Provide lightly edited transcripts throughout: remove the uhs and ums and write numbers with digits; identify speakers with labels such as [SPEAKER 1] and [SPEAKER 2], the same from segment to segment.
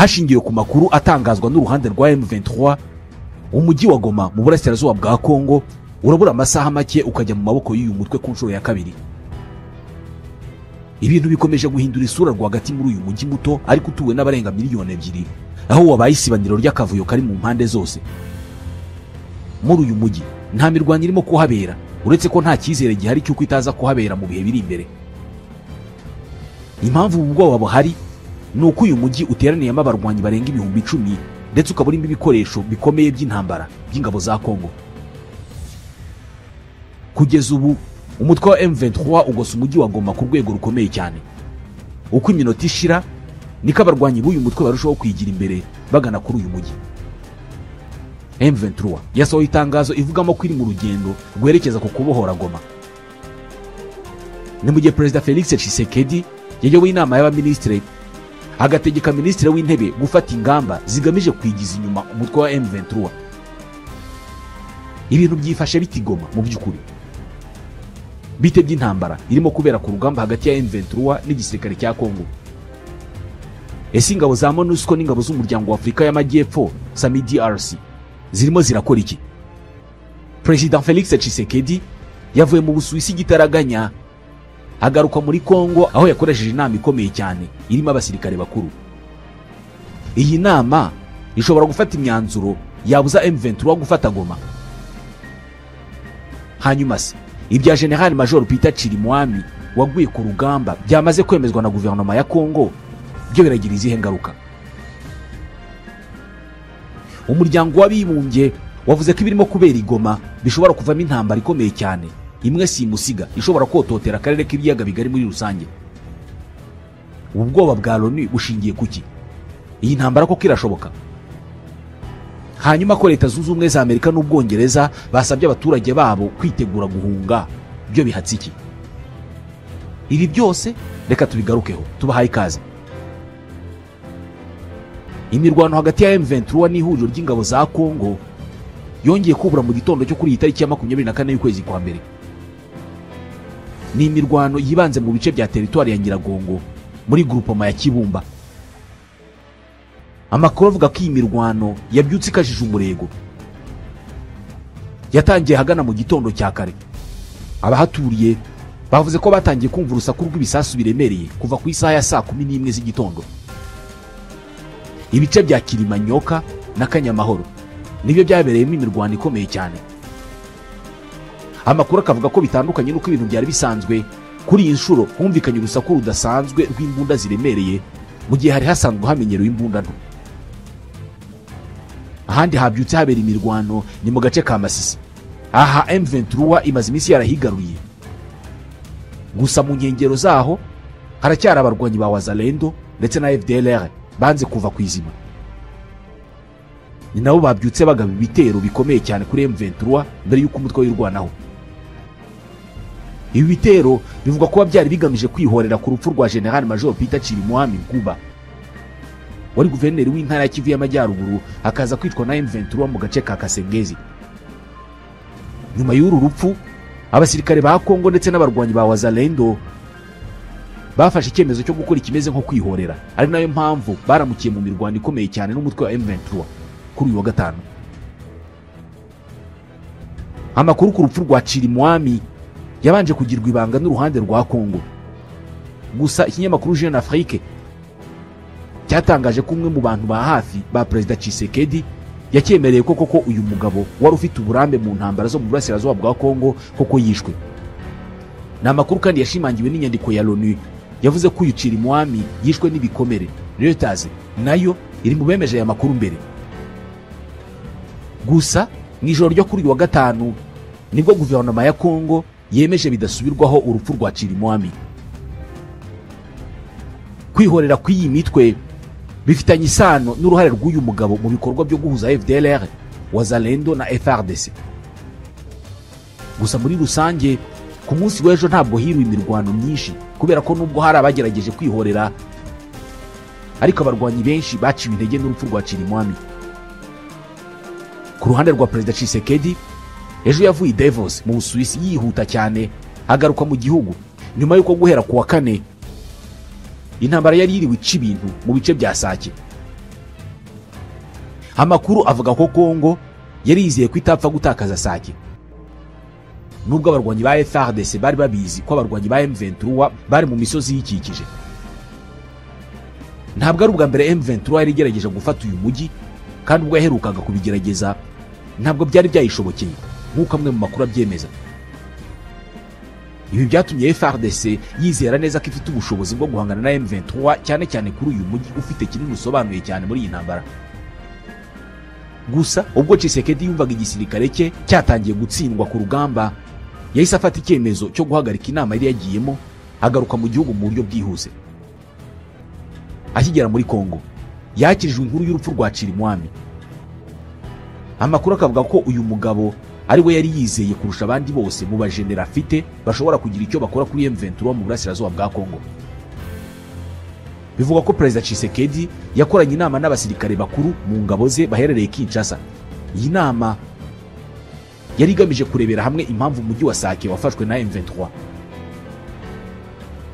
[SPEAKER 1] Hashingiwe ku makuru atangazwa n'uruhande rwa M23, umujyi wa Goma mu burasirazuba bwa Kongo urabura amasaha make ukajya mu maboko y'uyu mutwe ku nshuro ya kabiri. Ibintu bikomeje guhindura isura rwagati muri uyu mujyi muto ariko utuwe n'abarenga 2 miliyoni, aho wabaye isibaniro ry'akavuyo kari mu mpande zose. Muri uyu mujyi nta mirwano irimo kuhabera, uretse ko nta cyizere gihari cy'uko itaza kuhabera mu bihe biri imbere. Impamvu ubu bwoba buhari ni uko uyu mujyi uteraniyemo abarwanyi barenga 10,000, ndetse ukaba urimo ibikoresho bikomeye by'intambara by'ingabo za Kongo. Kugeza ubu umutwe wa M23 ugose umujyi wa Goma ku rwego rukomeye cyane. Uko iminota ishira niko abarwanyi b'uyu mutwe barushaho kwigira imbere bagana kuri uyu mujyi. M23 yasohoye itangazo ivugamo ko iri mu rugendo rwerekeza ku kubohora Goma. Ni mu gihe Perezida Felix Tshisekedi yayoboye inama y'abaminisitiri, agategeka Minisitiri w'Intebe gufata ingamba zigamije kwigiza inyuma umutwe wa M23. Ibintu byifashe bite i Goma mu by'ukuri? Bite by'intambara irimo kubera ku rugamba hagati ya M23 n'igisirikare cya Kongo? Ese ingabo za MONUSCO n'ingabo z'Umuryango wa Afurika y'Amajyepfo SAMIDRC zirimo zirakora iki? Perezida Felix Tshisekedi yavuye mu Busuwisi igitaraganya, agaruka muri Kongo, aho yakoresheje inama ikomeye cyane irimo abasirikare bakuru. Iyi nama ishobora gufata imyanzuro yabuza M23 gufata Goma. Hanyuma se ibya General Major Peter Chirimwami waguye ku rugamba byamaze kwemezwa na guverinoma ya Kongo byo biragira izihe ngaruka? Umuryango w'Abibumbye wavuze ko ibirimo kubera i Goma bishobora kuvamo intambara ikomeye cyane, imwe simusiga ishobora kototera akarere k'Ibiyaga Bigari muri rusange. Ubu bwoba bwa Loni bushingiye kuki? Iyi ntambara koko irashoboka? Hanyuma ko Leta Zunze Ubumwe za Amerika n'Ubwongereza basabye abaturage babo kwitegura guhunga, byo bihatse iki? Ibi byose reka tubigarukeho. Tubahaye ikaze. Imirwano hagati ya M23 n'ihuriro ry'ingabo za Kongo yongeye kubura mu gitondo cyo kuri iyi tariki ya 24 y'ukwezi kwa mbere. Ni imirwano yibanze mu bice bya teritwari ya Nyiragongo muri grupoma ya Kibumba. Amakuru avuga ko iyi mirwano yabyutse ikajije umurego, yatangiye ahagana mu gitondo cya kare. Abahaturiye bavuze ko batangiye kumva urusaku rw'ibisasu biremereye kuva ku isaha ya saa 11 z'igitondo. Ibice bya Kirimanyoka na Kanyamahoro nibyo byabereyemo imirwano ikomeye cyane. Amakuru akavuga ko bitandukanye n'uko ibintu byari bisanzwe, kuri iyi nshuro humvikanye urusaku rudasanzwe rw'imbunda ziremereye, mu gihe hari hasanzwe hamenyerewe imbunda nto. Ahandi habyutse habera imirwano ni mu gace ka Masisi. Aha M23 imaze iminsi yarahigaruriye, gusa mu nkengero zaho haracyari abarwanyi ba Wazalendo ndetse na FDLR banze kuva ku izima. Ni nabo babyutse bagaba ibitero bikomeye cyane kuri M23 mbere y'uko umutwe wirwanaho. Ibi bitero bivugwa kuba byari bigamije kwihorera ku rupfu rwa General Major Peter Chirimwami Nkuba, wari guverineri w'Intara ya Kivu y'Amajyaruguru, akaza kwicwa na M23 mu gace ka Kasengezi. Nyuma y'uru rupfu, abasirikare ba Kongo ndetse n'abarwanyi ba Wazalendo bafashe icyemezo cyo gukora ikimeze nko kwihorera, ari nayo mpamvu baramukiye mu mirwano ikomeye cyane n'umutwe wa M23 kuri uyu wa gatanu. Amakuru ku rupfu rwa Chirimwami yabanje kugirwa ibanga n'uruhande rwa Kongo, gusa ikinyamakuru Jeune Afrique cyatangaje ko umwe mu bantu ba hafi ba Perezida Tshisekedi yakemereye ko koko uyu mugabo wari ufite uburambe mu ntambara zo mu burasirazuba bwa Kongo koko yishwe. Ni amakuru kandi yashimangiwe n'inyandiko ya Loni yavuze ko uyu Chirimwami yishwe n'ibikomere. Reuters nayo iri mu bemeje aya makuru mbere. Gusa mu ijoro ryo kuri uyu wa gatanu nibwo guverinoma ya Kongo yemeje bidasubirwaho urupfu rwa Chirimwami. Kwihorera kw'iyi mitwe bifitanye isano n'uruhare rw'uyu mugabo mu bikorwa byo guhuza FDLR, Wazalendo na FARDC. Gusa muri rusange ku munsi w'ejo ntabwo hiriwe imirwano myinshi, kubera ko nubwo hari abagerageje kwihorera, ariko abarwanyi benshi baciwe intege n'urupfu rwa Chirimwami. Ku ruhande rwa Perezida Tshisekedi, ejo yavuye i Davos mu Busuwisi yihuta cyane, agaruka mu gihugu nyuma y'uko guhera ku wa kane intambara yari yiriwe ica ibintu mu bice bya Sake. Amakuru avuga ko Kongo yari yizeye ko itapfa gutakaza Sake, nubwo abarwanyi ba FARDC bari babizi ko abarwanyi ba M23 bari mu misozi yikikije. Ntabwo ari ubwa mbere M23 yari igerageje gufata uyu mujyi, kandi ubwo yaherukaga kubigerageza ntabwo byari byayishobokeye nk'uko amwe mu makuru abyemeza. Ibi byatumye FARDC yizera neza ko ifite ubushobozi bwo guhangana na M23, cyane cyane kuri uyu mujyi ufite kinini usobanuye cyane muri iyi ntambara. Gusa ubwo Tshisekedi yumvaga igisirikare cye cyatangiye gutsindwa ku rugamba, yahise afata icyemezo cyo guhagarika inama yari yagiyemo, agaruka mu gihugu mu buryo bwihuse. Akigera muri Kongo yakirijwe inkuru y'urupfu rwa Chirimwami. Amakuru akavuga ko uyu mugabo ari we yari yizeye kurusha abandi bose mu bajenera afite bashobora kugira icyo bakora kuri M23 mu burasirazuba bwa Kongo. Bivugwa ko Perezida Tshisekedi yakoranye inama n'abasirikare bakuru mu ngabo ze baherereye Kinshasa. Iyi nama yari igamije kurebera hamwe impamvu umujyi wa Sake wafashwe na M23.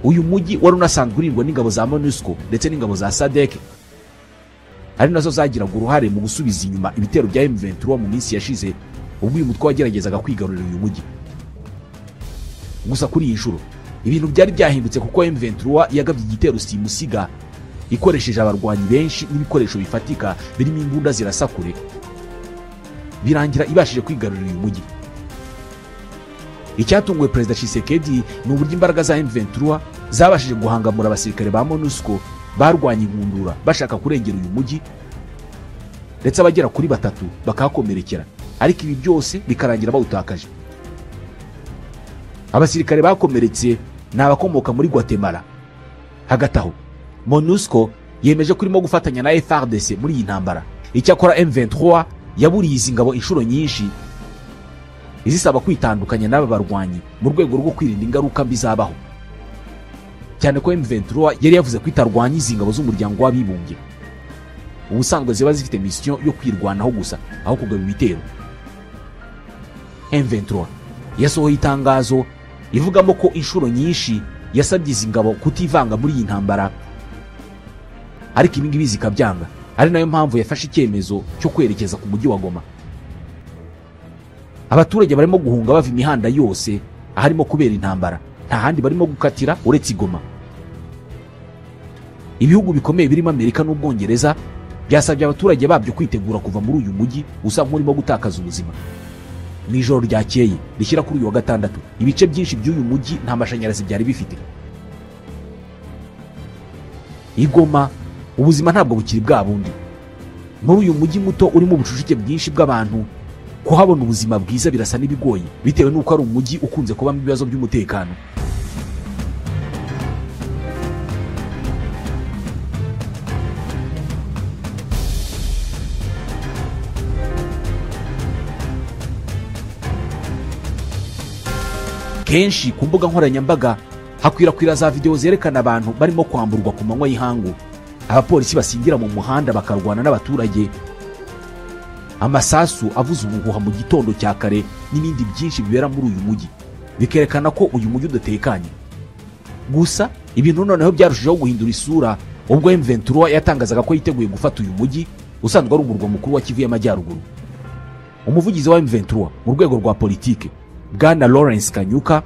[SPEAKER 1] Uyu mujyi wari unasanzwe urindwa n'ingabo za MONUSCO ndetse n'ingabo za SADC, ari nazo zagiraga uruhare mu gusubiza inyuma ibitero bya M23 mu minsi yashize ubwo uyu mutwe wageragezaga kwigarurira uyu mujyi. Gusa kuri iyi nshuro ibintu byari byahindutse, kuko M23 yagabye igitero simusiga ikoresheje abarwanyi benshi n'ibikoresho bifatika birimo imbunda zirasa kure, birangira ibashije kwigarurira uyu mujyi. Icyatunguye Perezida Tshisekedi ni uburyo imbaraga za M23 zabashije guhangamura abasirikare ba MONUSCO barwanya inkundura bashaka kurengera uyu mujyi, ndetse abagera kuri 3 bakahakomerekera, ariko ibi byose bikarangira bawutakaje. Abasirikare bakomeretse ni abakomoka muri Guatemala. Hagati aho MONUSCO yemeje ko irimo gufatanya na FARDC muri iyi ntambara. Icyakora M23 yaburiye izi ngabo inshuro nyinshi izisaba kwitandukanya n'aba barwanyi mu rwego rwo kwirinda ingaruka mbi zabaho, cyane ko M23 yari yavuze ko itarwanya izi ngabo z'umuryango w'abibumbye, ubusanzwe ziba zifite mission yo kwirwanaho gusa aho kugaba ibitero. M23 yasohoye itangazo ivugamo ko inshuro nyinshi yasabye izi ngabo kutivanga muri iyi ntambara, ariko ibi ngibi zikabyanga, ari nayo mpamvu yafashe icyemezo cyo kwerekeza ku mujyi wa Goma. Abaturage barimo guhunga bava imihanda yose aharimo kubera intambara, nta handi barimo gukatira uretse Goma. Ibihugu bikomeye birimo Amerika n'Ubwongereza byasabye abaturage babyo kwitegura kuva muri uyu mujyi usa nk'urimo gutakaza ubuzima. Mu ijoro ryakeye rishyira kuri uyu wa gatandatu, ibice byinshi by'uyu mujyi nta mashanyarazi byari bifite. I Goma ubuzima ntabwo bukiri bwa bundi. Muri uyu mujyi muto urimo ubucucike bwinshi bw'abantu, kuhabona ubuzima bwiza birasa n'ibigoye bitewe n'uko ari umujyi ukunze kubamo ibibazo by'umutekano. Kenshi ku mbuga nkoranyambaga hakwirakwira za video zerekana abantu barimo kwamburwa ku manywa y'ihangu, abapolisi basingira mu muhanda bakarwana n'abaturage, amasasu avuza ubuhuha mu gitondo cya kare n'ibindi byinshi bibera muri uyu mujyi, bikerekana ko uyu mujyi udatekanye. Gusa ibintu noneho byarushijeho guhindura isura ubwo M23 yatangazaga ko yiteguye gufata uyu mujyi usanzwe ari umurwa mukuru wa Kivu y'Amajyaruguru. Umuvugizi wa M23 mu rwego rwa politike, Bwana Lawrence Kanyuka,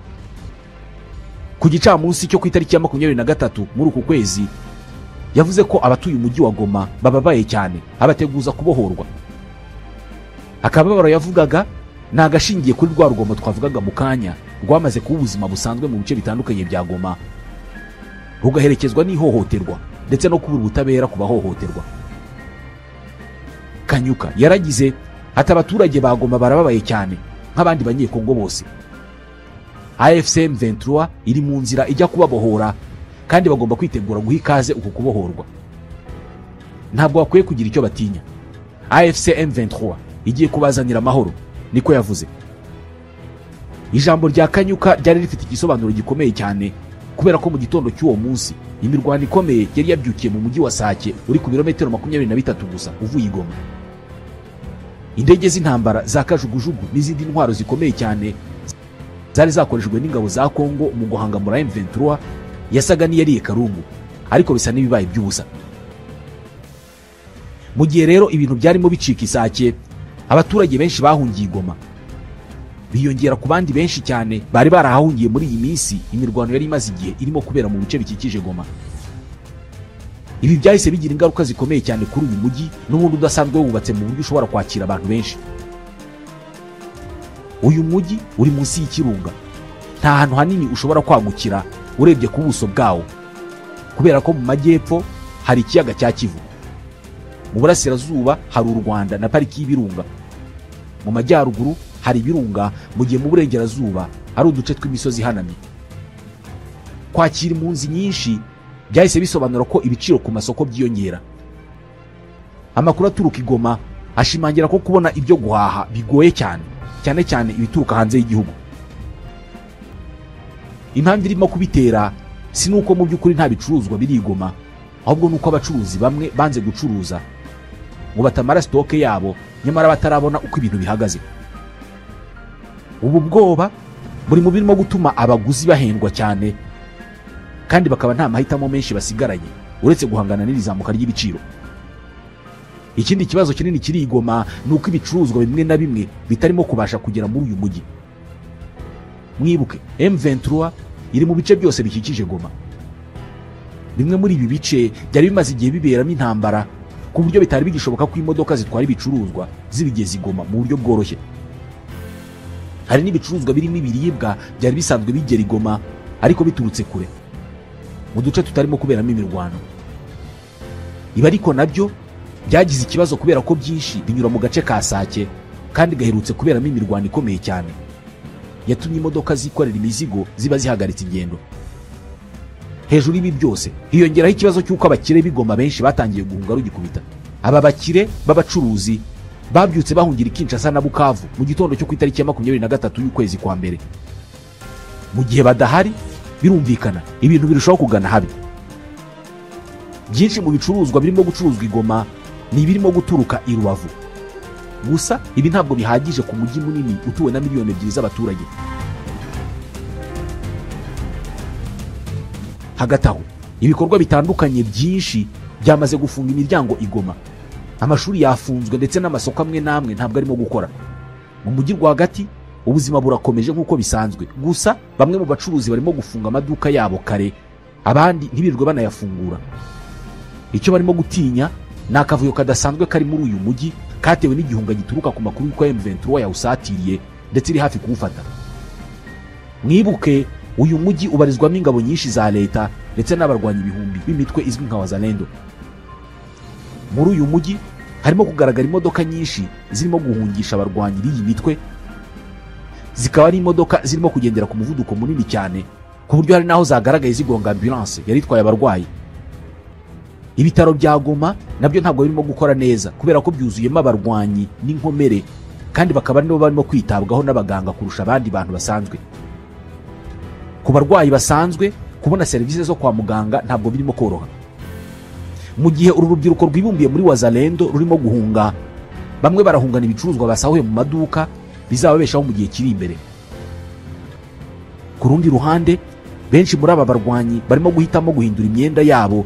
[SPEAKER 1] ku gicamunsi cyo ku itariki ya 23 muri uku kwezi, yavuze ko abatuye umujyi wa Goma bababaye cyane, abateguza kubohorwa. Akababaro yavugaga ni agashingiye kuri rwa rugomo twavugaga mu kanya rwamaze kuba ubuzima busanzwe mu bice bitandukanye bya Goma, rugaherekezwa n'ihohoterwa ndetse no kubura ubutabera ku bahohoterwa. Kanyuka yaragize ati abaturage ba Goma barababaye cyane nk'abandi banyekongo bose. AFC M23 iri mu nzira ijya kubabohora kandi bagomba kwitegura guha ikaze uku kubohorwa. Ntabwo bakwiye kugira icyo batinya. AFC M23 igiye kubazanira amahoro, niko yavuze. Ijambo rya Kanyuka ryari rifite igisobanuro gikomeye cyane kubera ko mu gitondo cy'uwo munsi imirwano ikomeye yari yabyukiye mu mujyi wa Sake uri ku birometero 23 gusa uvuye i Goma. Indege z'intambara za kajugujugu n'izindi ntwaro zikomeye cyane zari zakoreshejwe n'ingabo za Kongo mu guhangamura M23 yasaga n'iyariye karungu, ariko bisa n'ibibaye by'ubusa. Mu gihe rero ibintu byarimo bicika isake, abaturage benshi bahungiye Goma, biyongera ku bandi benshi cyane bari barahahungiye muri iyi minsi imirwano yari imaze igihe irimo kubera mu bice bikikije Goma. Ibi byahise bigira ingaruka zikomeye cyane kuri uyu mujyi n'ubundi udasanzwe wubatse mu buryo ushobora kwakira abantu benshi. Uyu mujyi uri munsi y'ikirunga, nta hantu hanini ushobora kwagukira urebye ku buso bwawo, kubera ko mu majyepfo hari ikiyaga cya Kivu, mu burasirazuba hari u Rwanda na pariki y'ibirunga, mu majyaruguru hari ibirunga, mu gihe mu burengerazuba hari uduce tw'imisozi ihanamye. Kwakira impunzi nyinshi byahise bisobanura ko ibiciro ku masoko byiyongera. Amakuru aturuka i Goma ashimangira ko kubona ibyo guhaha bigoye cyane, cyane cyane ibituruka hanze y'igihugu. Impamvu irimo kubitera si nuko mu by'ukuri nta bicuruzwa biri i Goma, ahubwo nuko abacuruzi bamwe banze gucuruza ngo batamara stoke yabo, nyamara batarabona uko ibintu bihagaze. Ubu bwoba buri mu birimo gutuma abaguzi bahendwa cyane, kandi bakaba nta mahitamo menshi basigaranye uretse guhangana n'irizamuka ry'ibiciro. Ikindi kibazo kinini kiri i Goma ni uko ibicuruzwa bimwe na bimwe bitarimo kubasha kugera muri uyu mujyi. Mwibuke M23 iri mu bice byose bikikije Goma. Bimwe muri ibi bice byari bimaze igihe biberamo intambara, ku buryo bitari bigishoboka ko imodoka zitwara ibicuruzwa zibigeza i Goma mu buryo bworoshye. Hari n'ibicuruzwa birimo ibiribwa byari bisanzwe bigera i Goma ariko biturutse kure, mu duce tutarimo kuberamo imirwano. Ibi ariko nabyo byagize ikibazo kubera ko byinshi binyura mu gace ka Sake, kandi gaherutse kuberamo imirwano ikomeye cyane yatumye imodoka zikorera imizigo ziba zihagaritse ingendo. Hejuru y'ibi byose hiyongeraho ikibazo cy'uko abakire b'Igoma benshi batangiye guhunga rugikubita. Aba bakire b'abacuruzi babyutse bahungira Kinshasa na Bukavu mu gitondo cyo ku itariki ya 23 y'ukwezi kwa mbere. Mu gihe badahari birumvikana ibintu birushaho kugana habi. Byinshi mu bicuruzwa birimo gucuruzwa i Goma ni ibirimo guturuka i Rubavu. Gusa ibi ntabwo bihagije ku mujyi munini utuwe na miliyoni 2 z'abaturage. Hagati aho ibikorwa bitandukanye byinshi byamaze gufunga imiryango i Goma. Amashuri yafunzwe ndetse n'amasoko amwe n'amwe ntabwo arimo gukora. Mu mujyi rwagati ubuzima burakomeje nk'uko bisanzwe, gusa bamwe mu bacuruzi barimo gufunga amaduka yabo kare, abandi ntibirirwe banayafungura. Icyo barimo gutinya ni akavuyo kadasanzwe kari muri uyu mujyi katewe n'igihunga gituruka ku makuru y'uko M23 yawusatiriye ndetse iri hafi kuwufata. Mwibuke uyu mujyi ubarizwamo ingabo nyinshi za leta ndetse n'abarwanyi ibihumbi b'imitwe izwi nka Wazalendo. Muri uyu mujyi harimo kugaragara imodoka nyinshi zirimo guhungisha abarwanyi b'iyi mitwe, zikaba ari imodoka zirimo kugendera ku muvuduko munini cyane, ku buryo hari naho zagaragaye zigonga ambulance yari itwaye abarwayi. Ibitaro bya Goma nabyo ntabwo birimo gukora neza kubera ko byuzuyemo abarwanyi n'inkomere, kandi bakaba nibo barimo kwitabwaho n'abaganga kurusha abandi bantu basanzwe. Ku barwayi basanzwe kubona serivisi zo kwa muganga ntabwo birimo koroha. Mu gihe uru rubyiruko rwibumbiye muri Wazalendo rurimo guhunga, bamwe barahungana ibicuruzwa basahuye mu maduka bizababeshaho mu gihe kiri imbere. Ku rundi ruhande, benshi muri aba barwanyi barimo guhitamo guhindura imyenda yabo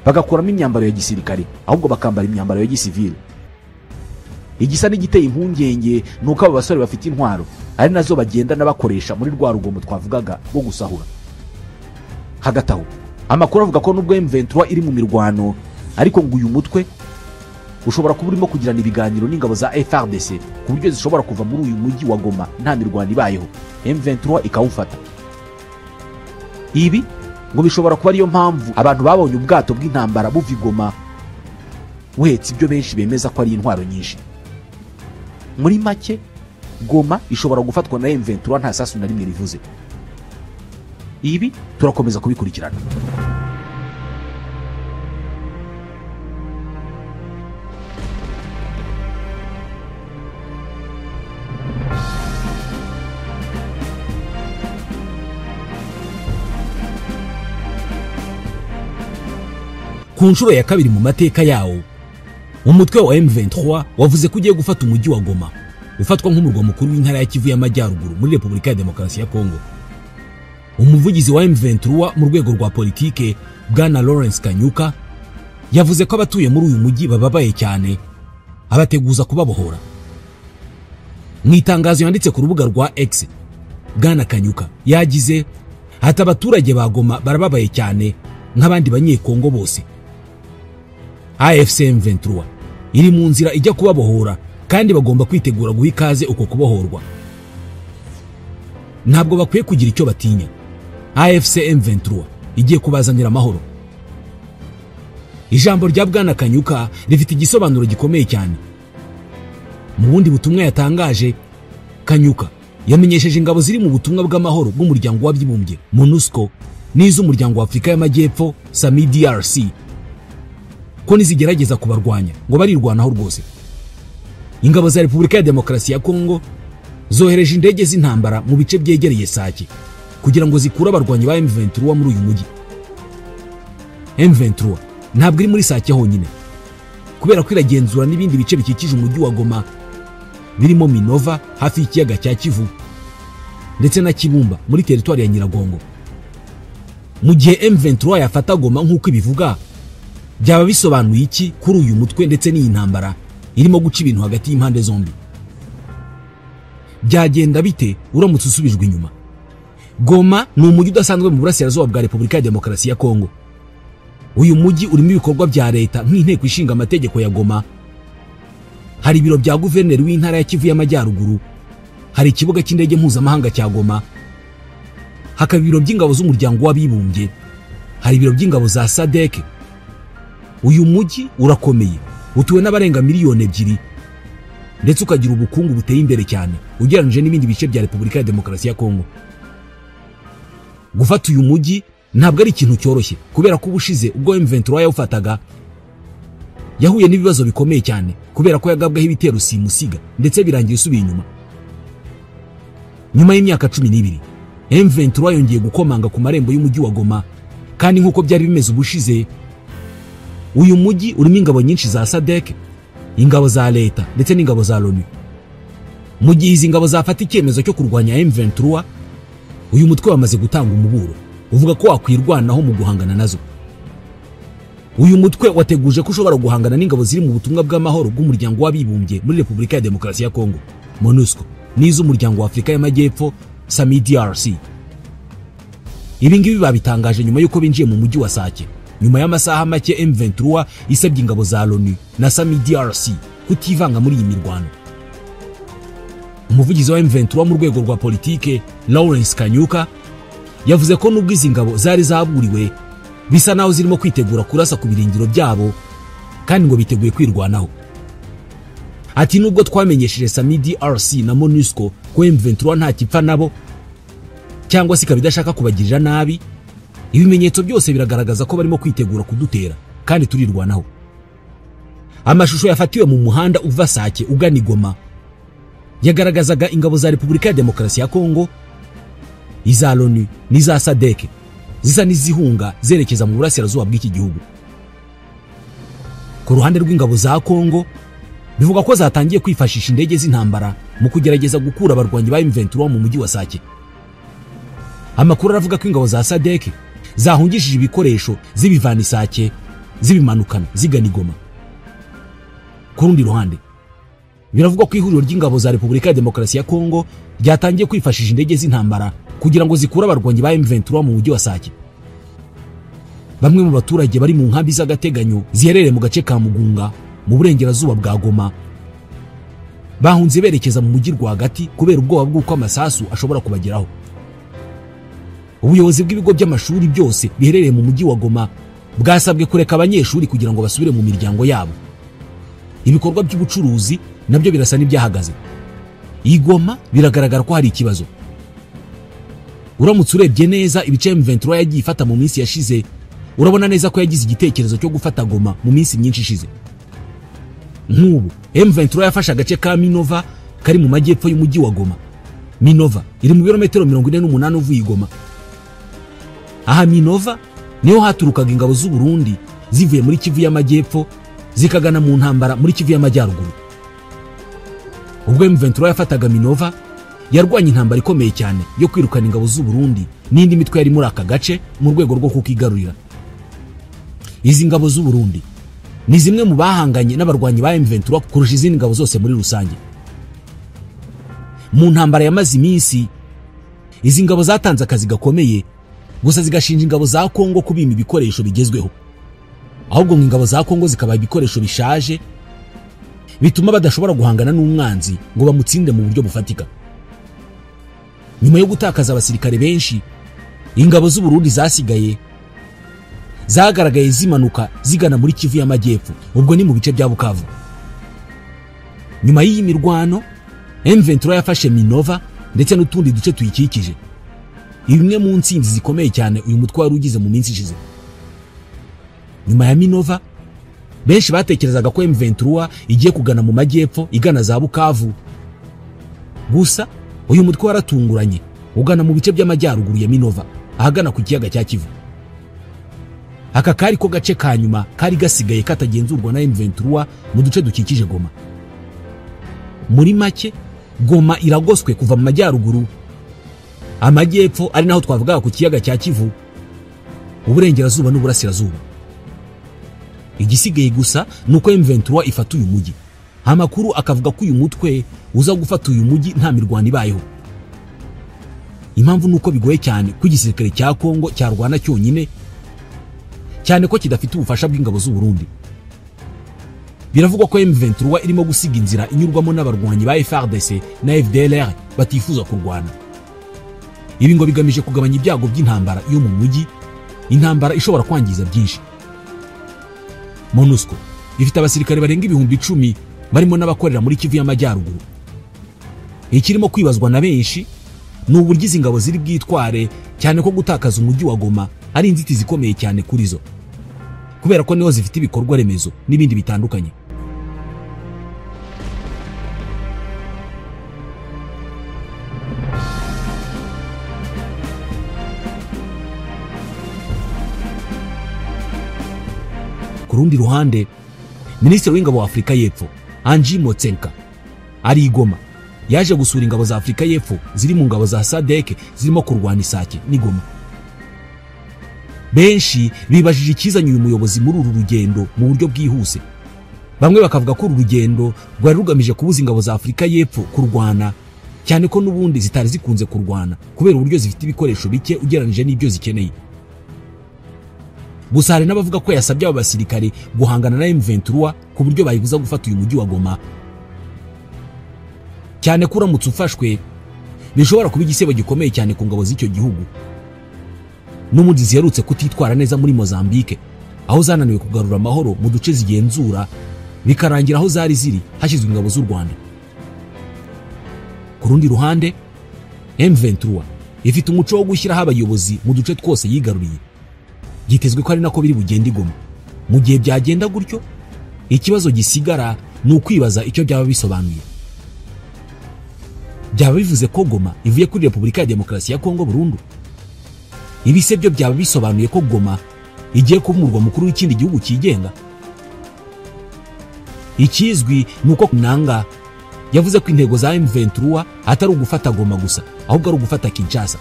[SPEAKER 1] bagakuramo imyambaro ya gisirikare, ahubwo bakambara imyambaro ya gisivile. Igisa n'igiteye impungenge ni uko abo basore bafite intwaro ari nazo bagenda n'abakoresha muri rwa rugomo twavugaga rwo gusahura. Hagati aho amakuru avuga ko nubwo M23 iri mu mirwano, ariko ngo uyu mutwe ushobora kuba urimo kugirana ibiganiro n'ingabo za FARDC ku buryo zishobora kuva muri uyu mujyi wa Goma nta mirwano ibayeho, M23 ikawufata. Ibi ngo bishobora kuba ariyo mpamvu abantu babonye ubwato bw'intambara buva i Goma buhetse ibyo benshi bemeza ko ari intwaro nyinshi. Muri make, Goma ishobora gufatwa na M23 nta sasu na rimwe rivuze. Ibi turakomeza kubikurikirana.
[SPEAKER 2] Ku nshuro ya kabiri mu mateka yawo, umutwe wa M23 wavuze ko ugiye gufata umujyi wa Goma, ufatwa nk'umurwa mukuru w'intara ya Kivu y'Amajyaruguru muri Repubulika ya Demokarasi ya Kongo. Umuvugizi wa M23 mu rwego rwa politike, Bwana Lawrence Kanyuka, Yavuze ko abatuye muri uyu mujyi bababaye cyane, abateguza kubabohora. Mu itangazo yanditse ku rubuga rwa X, Bwana Kanyuka yagize ati abaturage ba Goma barababaye cyane nk'abandi banyekongo bose. AFC M23 iri mu nzira ijya kubabohora kandi bagomba kwitegura guha ikaze uko kubohorwa. Ntabwo bakwiye kugira icyo batinya. AFC M23 igiye kubazanira amahoro. Ijambo rya Bwana Kanyuka rifite igisobanuro gikomeye cyane. Mu bundi butumwa yatangaje, Kanyuka yamenyesheje ingabo ziri mu butumwa bw'amahoro bw'umuryango w'abibumbye MONUSCO n'iz'umuryango wa Afurika y'Amajyepfo SAMIDRC ko nizigerageza kubarwanya ngo barirwanaho rwose. Ingabo za Repubulika ya Demokarasi ya Kongo zohereje indege z'intambara mu bice byegereye Sake kugira ngo zikure abarwanyi ba M23 muri uyu mujyi. M23 ntabwo iri muri Sake honyine, kubera ko iragenzura n'ibindi bice bikikije umujyi wa Goma birimo Minova hafi y'ikiyaga cya Kivu ndetse na Kibumba muri teritwari ya Nyiragongo. Mu gihe M23 yafata Goma nk'uko ibivuga, byaba bisobanuye iki kuri uyu mutwe ndetse n'iyi ntambara irimo guca ibintu hagati y'impande zombi? Byagenda bite uramutse usubijwe inyuma? Goma ni umujyi udasanzwe mu burasirazuba bwa Repubulika ya Demokarasi ya Kongo. Uyu mujyi urimo ibikorwa bya leta nk'inteko ishinga amategeko ya Goma, hari ibiro bya guverineri w'intara ya Kivu y'Amajyaruguru, hari ikibuga cy'indege mpuzamahanga cya Goma, hakaba ibiro by'ingabo z'umuryango w'abibumbye, hari ibiro by'ingabo za SADC. Uyu mujyi urakomeye, utuwe n'abarenga miliyoni 2 ndetse ukagira ubukungu buteye imbere cyane ugereranyije n'ibindi bice bya Repubulika ya Demokarasi ya Kongo. Gufata uyu mujyi ntabwo ari ikintu cyoroshye, kubera ko ubushize ubwo M23 yawufataga yahuye n'ibibazo bikomeye cyane, kubera ko yagabwaho ibitero simusiga ndetse birangiye usubiye inyuma. Nyuma y'imyaka 12 M23 yongeye gukomanga ku marembo y'umujyi wa Goma, kandi nk'uko byari bimeze ubushize, uyu mujyi urimo ingabo nyinshi za SADC, ingabo za leta ndetse n'ingabo za LONU. Mu gihe izi ngabo zafata icyemezo cyo kurwanya M23, uyu mutwe wamaze gutanga umuburo uvuga ko wakwirwanaho mu guhangana nazo. Uyu mutwe wateguje ko ushobora guhangana n'ingabo ziri mu butumwa bw'amahoro bw'umuryango w'abibumbye muri Repubulika ya Demokarasi ya Kongo MONUSCO n'iz'umuryango wa Afurika y'Amajyepfo SAMIDRC. Ibi ngibi babitangaje nyuma y'uko binjiye mu mujyi wa Sake, nyuma y'amasaha make M23 isabye ingabo za LONU na SAMIDRC kutivanga muri iyi mirwano. Umuvugizi wa M23 mu rwego rwa politike Lawrence Kanyuka yavuze ko nubwo izi ngabo zari zaburiwe bisa naho zirimo kwitegura kurasa ku birindiro byabo kandi ngo biteguye kwirwanaho. Ati nubwo twamenyesheje SAMIDRC na MONUSCO ko M23 nta kipfa nabo cyangwa se ikaba kubagirira nabi, ibimenyetso byose biragaragaza ko barimo kwitegura kudutera kandi turirwanaho. Amashusho yafatiwe mu muhanda uva Sake ugana Goma yagaragazaga ingabo za Repubulika ya Demokarasi ya Kongo, iza LONU n'iza SADC zisa n'izihunga zerekeza mu burasirazuba bw'iki gihugu. Ku ruhande rw'ingabo za Kongo bivuga ko zatangiye kwifashisha indege z'intambara mu kugerageza gukura abarwanyi ba M23 mu mujyi wa Sake. Amakuru aravuga ko ingabo za SADC zahungishije ibikoresho zibivana Isake zibimanukana zigana Goma. Ku rundi ruhande biravugwa ko ihuriro ry'ingabo za Repubulika ya Demokarasi ya Kongo ryatangiye kwifashisha indege z'intambara kugira ngo zikure abarwanyi ba M23 mu mujyi wa Sake. Bamwe mu baturage bari mu nkambi z'agateganyo ziherereye mu gace ka Mugunga mu burengerazuba bwa Goma bahunze berekeza mu mujyi rwagati kubera ubwoba bw'uko amasasu ashobora kubageraho. Ubuyobozi bw'ibigo by'amashuri byose biherereye mu mujyi wa Goma bwasabwe kureka abanyeshuri kugira ngo basubire mu miryango yabo. Ibikorwa by'ubucuruzi nabyo birasa n'ibyahagaze. I Goma biragaragara ko hari ikibazo. Uramutse urebye neza ibice M23 yagiye ifata mu minsi yashize, urabona neza ko yagize igitekerezo cyo gufata Goma mu minsi myinshi ishize. Nk'ubu M23 yafashe agace ka Minova kari mu majyepfo y'umujyi wa Goma. Minova iri mu birometero 48 uvuye i Goma. Aha Minova niho haturukaga ingabo z'u Burundi zivuye muri Kivu y'Amajyepfo zikagana mu ntambara muri Kivu y'Amajyaruguru. Ubwo M23 yafataga Minova yarwanye intambara ikomeye cyane yo kwirukana ingabo z'u Burundi n'indi mitwe yari muri aka gace mu rwego rwo kukigarurira. Izi ngabo z'u Burundi Ni zimwe mu bahanganye n'abarwanyi ba M23 kurusha izindi ngabo zose muri rusange. Mu ntambara yamaze iminsi, izi ngabo zatanze akazi gakomeye, gusa zigashinja ingabo za Kongo kubima ibikoresho bigezweho, ahubwo ngo ingabo za Kongo zikabaha ibikoresho bishaje bituma badashobora guhangana n'umwanzi ngo bamutsinde mu buryo bufatika. Nyuma yo gutakaza abasirikare benshi, ingabo z'u Burundi zasigaye zagaragaye zimanuka zigana muri Kivu y'Amajyepfo, ubwo ni mu bice bya Bukavu. Nyuma y'iyi mirwano, M23 yafashe Minova ndetse n'utundi duce tuyikikije, imwe mu ntsinzi zikomeye cyane uyu mutwe wari ugize mu minsi ishize. Nyuma ya Minova, benshi batekerezaga ko M23 igiye kugana mu majyepfo igana za Bukavu. Gusa uyu mutwe waratunguranye ugana mu bice by'amajyaruguru ya Minova ahagana ku kiyaga cya Kivu. Aka kari ko gace ka nyuma kari gasigaye katagenzurwa na M23 mu duce dukikije Goma. Muri make, Goma iragoswe kuva mu majyaruguru, amajyepfo ari naho twavugaga ku kiyaga cya Kivu, uburengerazuba n'uburasirazuba. Igisigaye gusa nuko M23 ifata uyu mujyi. Amakuru akavuga ko uyu mutwe uza gufata uyu mujyi nta mirwano ibayeho. Impamvu nuko bigoye cyane ko igisirikare cya Kongo cyarwana cyonyine, cyane ko kidafite ubufasha bw'ingabo z'u Burundi. Biravugwa ko M23 irimo gusiga inzira inyurwamo n'abarwanyi ba FARDC na FDLR batifuza kurwana. Ibi ngo bigamije kugabanya ibyago by'intambara yo mu mujyi, intambara ishobora kwangiza byinshi. MONUSCO ifite abasirikare barenga 10,000 barimo n'abakorera muri Kivu y'Amajyaruguru. Ikirimo kwibazwa na benshi ni uburyo izi ngabo ziri bwitware, cyane ko gutakaza umujyi wa Goma ari inzitizi ikomeye cyane kuri zo, kubera ko niho zifite ibikorwa remezo n'ibindi bitandukanye. Ku rundi ruhande, Minisitiri w'ingabo wa Afurika y'Epfo Angie Motsenka ari i Goma, yaje gusura ingabo za Afurika y'Epfo ziri mu ngabo za SADC zirimo kurwana Isake n'i Goma. Benshi bibajije ikizanye uyu muyobozi muri uru rugendo mu buryo bwihuse. Bamwe bakavuga ko uru rugendo rwari rugamije kubuza ingabo za Afurika y'Epfo kurwana, cyane ko n'ubundi zitari zikunze kurwana kubera uburyo zifite ibikoresho bike ugereranije n'ibyo zikeneye. Gusa hari n'abavuga ko yasabye aba basirikare guhangana na M23 ku buryo bayibuza gufata uyu mujyi wa Goma, cyane ko uramutse ufashwe bishobora kuba igisebo gikomeye cyane ku ngabo z'icyo gihugu. N'ubundi ziherutse kutitwara neza muri Mozambique, aho zananiwe kugarura amahoro mu duce zigenzura, bikarangira aho zari ziri hashyizwe ingabo z'u Rwanda. Ku rundi ruhande, M23 ifite umuco wo gushyiraho abayobozi mu duce twose yigaruriye. Byitezwe ko ari nako biri bugende i Goma. Mu gihe byagenda gutyo, ikibazo gisigara ni ukwibaza icyo byaba bisobanuye. Byaba bivuze ko Goma ivuye kuri Repubulika ya Demokarasi ya Kongo burundu? Ibise byo byaba bisobanuye ko Goma igiye kuba umurwa mukuru w'ikindi gihugu cyigenga? Ikizwi ni uko Nanga yavuze ko intego za M23 atari ugufata Goma gusa, ahubwo ari ugufata Kinshasa.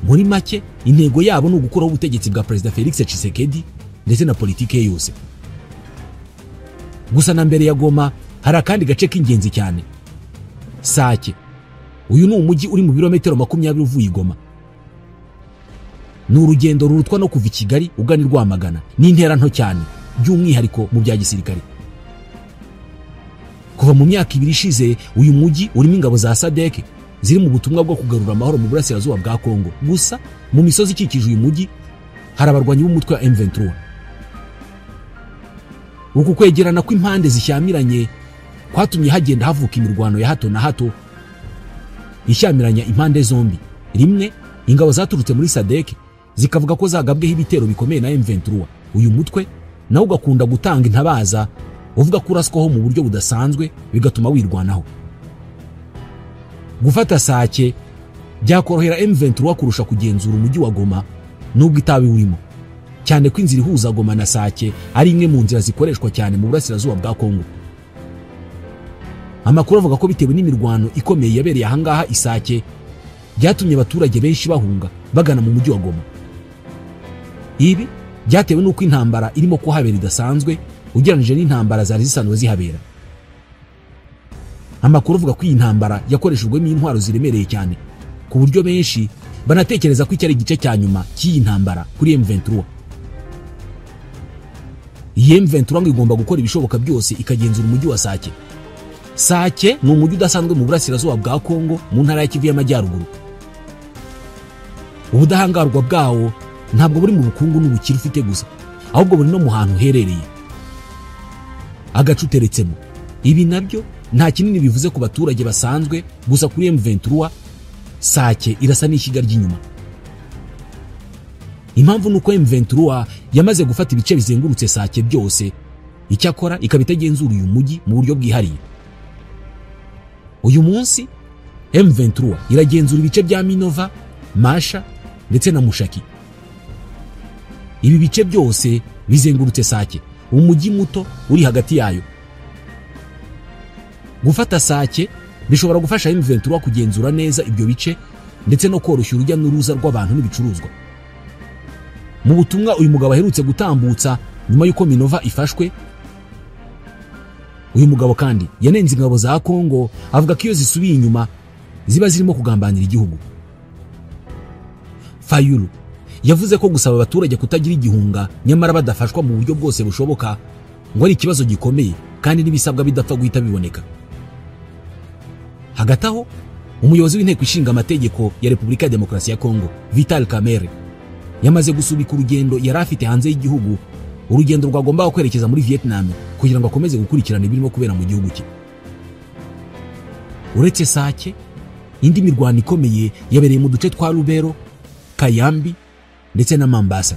[SPEAKER 2] Muri make, intego yabo ni ugukuraho ubutegetsi bwa Perezida Felix Tshisekedi ndetse na politike ye yose. Gusa na mbere ya Goma hari akandi gace k'ingenzi cyane, Sake. Uyu ni umujyi uri mu birometero 20 uvuye i Goma. Ni urugendo rurutwa no kuva i Kigali ugana i Rwamagana, ni intera nto cyane by'umwihariko mu bya gisirikare. Kuva mu myaka 2 ishize, uyu mujyi urimo ingabo za SADC ziri mu butumwa bwo kugarura amahoro mu burasirazuba bwa Kongo. Gusa mu misozi ikikije uyu mujyi hari abarwanyi b'umutwe wa M23. Uku kwegerana kw'impande zishyamiranye kwatumye hagenda havuka imirwano ya hato na hato ishyamiranya impande zombi. Rimwe ingabo zaturutse muri SADC zikavuga ko zagabweho ibitero bikomeye na M23. Uyu mutwe nawo ugakunda gutanga intabaza uvuga ko uraswaho mu buryo budasanzwe bigatuma wirwanaho. Gufata Sake byakorohera M23 kurusha kugenzura umujyi wa Goma nubwo itabi urimo, cyane ko inzira ihuza Goma na Sake ari imwe mu nzira zikoreshwa cyane mu burasirazuba bwa Kongo. Amakuru avuga ko bitewe n'imirwano ikomeye yabereye ahangaha Isake byatumye abaturage benshi bahunga bagana mu mujyi wa Goma. Ibi Byatewe n'uko intambara irimo kuhabera idasanzwe ugereranije n'intambara zari zisanzwe zihabera. Amakuru avuga ko iyi ntambara yakoreshejwemo intwaro ziremereye cyane, ku buryo benshi banatekereza ko iki ari igice cya nyuma cy'iyi ntambara kuri M23. Iyi M23 ngo igomba gukora ibishoboka byose ikagenzura umujyi wa Sake. Sake ni umujyi udasanzwe mu burasirazuba bwa Kongo, mu ntara ya Kivu y'Amajyaruguru. Ubudahangarwa bwawo ntabwo buri mu bukungu n'ubukire ufite gusa, ahubwo buri no mu hantu uherereye, agace uteretsemo. Ibi nabyo nta kinini bivuze ku baturage basanzwe gusa, kuri M23 Sake irasa n'ishyiga ry'inyuma. Impamvu ni uko M23 yamaze gufata ibice bizengurutse Sake byose, icyakora ikaba itagenzura uyu mujyi mu buryo bwihariye. Uyu munsi M23 iragenzura ibice bya Minova, Masha ndetse na Mushaki. Ibi bice byose bizengurutse Sake, umujyi muto uri hagati yayo. Gufata Sake bishobora gufasha M23 kugenzura neza ibyo bice ndetse no koroshya urujya n'uruza rw'abantu n'ibicuruzwa. Mu butumwa uyu mugabo aherutse gutambutsa nyuma y'uko Minova ifashwe, uyu mugabo kandi yanenze ingabo za Kongo, avuga ko iyo zisubiye inyuma ziba zirimo kugambanira igihugu. Fayulu yavuze ko gusaba abaturage kutagira igihunga nyamara badafashwa mu buryo bwose bushoboka ngo ari ikibazo gikomeye, kandi n'ibisabwa bidapfa guhita biboneka. Hagati aho, umuyobozi w'inteko ishinga amategeko ya Repubulika ya Demokarasi ya Kongo, Vital Kamerhe, yamaze gusubika urugendo yari afite hanze y'igihugu, urugendo rwagombaga kwerekeza muri Vietnam kugira ngo akomeze gukurikirana ibirimo kubera mu gihugu cye. Uretse Sake, indi mirwano ikomeye yabereye mu duce twa Lubero, Kayambi ndetse na Mambasa.